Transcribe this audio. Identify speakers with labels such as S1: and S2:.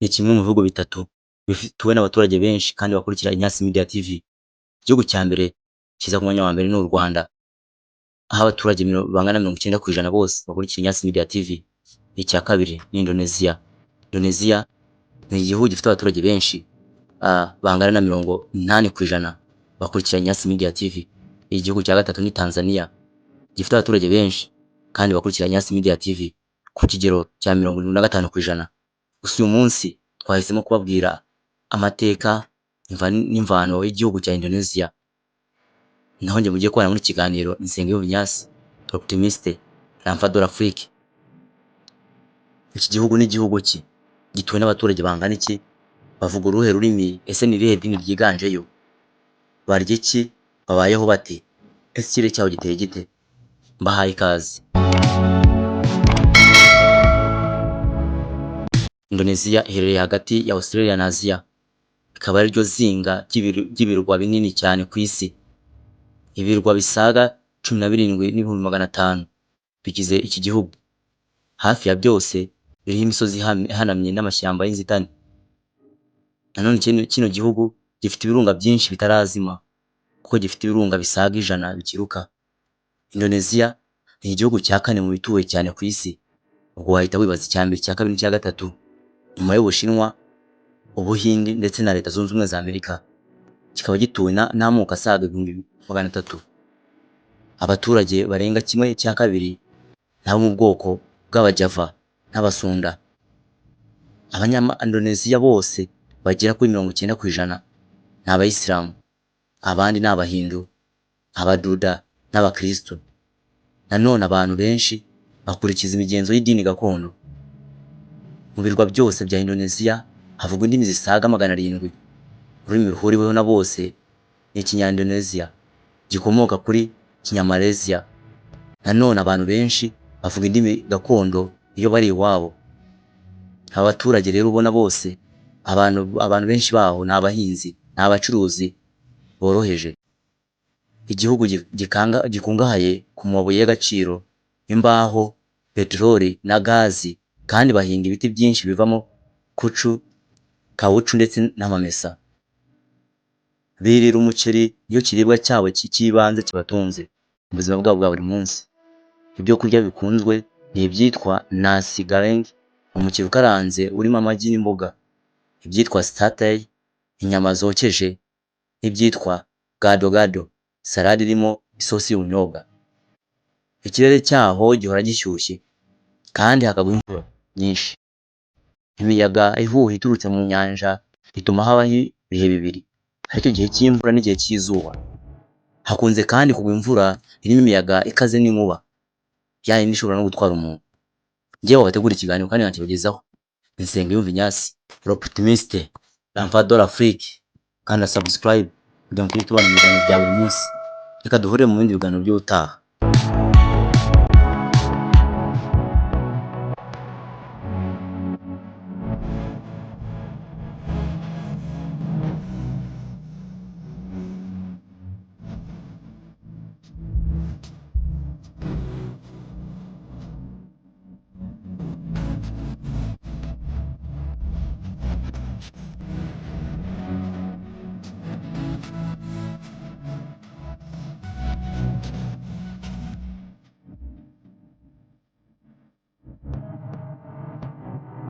S1: ni kimwe mu bihugu bitatu bituwe n'abaturage benshi kandi bakurikira Inyasi Media TV. Igihugu cya mbere kiza ku mwanya wa mbere ni u Rwanda, aho abaturage bangana 90% bose bakurikira Inyasi Media TV. Icya kabiri ni Indonesia. Indonesia ni igihugu gifite abaturage benshi bangana na 80% bakurikira Inyasi Media TV. Igihugu cya gatatu ni Tanzania, gifite abaturage benshi kandi bakurikira Inyasi Media TV ku kigero cya 75%. Gusa uyu munsi twahisemo kubabwira amateka n'imvano y'igihugu cya Indonesia. Naho njye mugiye kubana muri iki kiganiro ni Nsengiyumva Ignace, Optimiste, l'enfant de l'Afrique. Iki gihugu ni igihugu ki? Gituwe n'abaturage bangana iki? Bavuga uruhe rurimi? Ese ni irihe dini ryiganjeyo? Barya iki? Babayeho bate? Ese ikirere cyaho giteye gite? Mbahaye ikaze. Indonesia iherereye hagati ya Australia na Aziya, ikaba ariryo zinga ry'ibirwa binini cyane ku isi. Ibirwa bisaga 17,500 bigize iki gihugu. Hafi ya byose biriho imisozi ihanamye n'amashyamba y'inzitane. Nanone kino gihugu gifite ibirunga byinshi bitarazima, kuko gifite ibirunga bisaga 100 bikiruka. Indonesia ni igihugu cya kane mu bituwe cyane ku isi. Ubwo wahita wibaza icya mbere, icya kabiri n'icya gatatu, nyuma y'Ubushinwa, Ubuhinde ndetse na Leta Zunze Ubumwe za Amerika. Kikaba gituwe n'amoko asaga 300,000. Abaturage barenga kimwe cya kabiri ni abo mu bwoko bw'Abajava n'Abasunda. Abanya-Indonesia bose bagera kuri 90% ni Abayisilamu, abandi ni Abahindu, Abaduda n'Abakristo. Nanone abantu benshi bakurikiza imigenzo y'idini gakondo. Mu birwa byose bya Indonesia havugwa indimi zisaga 700. Ururimi ruhuriweho na bose ni Ikinyandonesia gikomoka kuri Kinyamalesia. Nanone abantu benshi bavuga indimi gakondo iyo bari iwabo. Aba baturage rero ubona bose, abantu benshi baho ni abahinzi, ni abacuruzi boroheje. Igihugu gikungahaye ku mabuye y'agaciro, imbaho, peteroli na gazi, kandi bahinga ibiti byinshi bivamo kucu, kawucu ndetse n'amamesa. Birira umuceri iyo kiribwa cyabo cy'ibanze kibatunze mu buzima bwabo bwa buri munsi. Ibyo kurya bikunzwe ni ibyitwa nasi goreng, umuceri ukaranze urimo amagi n'imboga, ibyitwa satay, inyama zokeje, n'ibyitwa gado gado, salade irimo isosi y'ubunyobwa. Ikirere cyaho gihora gishyushye kandi hakagwa imvura nyinshi. Imiyaga ihuha iturutse mu nyanja ituma habaho ibihe bibiri, aricyo gihe cy'imvura n'igihe cy'izuba. Hakunze kandi kugwa imvura irimo imiyaga ikaze n'inkuba, ya yindi ishobora no gutwara umuntu. Njyewe wabategura ikiganiro kandi nkakibagezaho ni Nsengiyumva Ignace, l'optimiste, l'enfant de l'Afrique. Kanda subscribe kugira ngo tujye tubana mu biganiro bya buri munsi. Reka duhurire mu bindi biganiro by'ubutaha.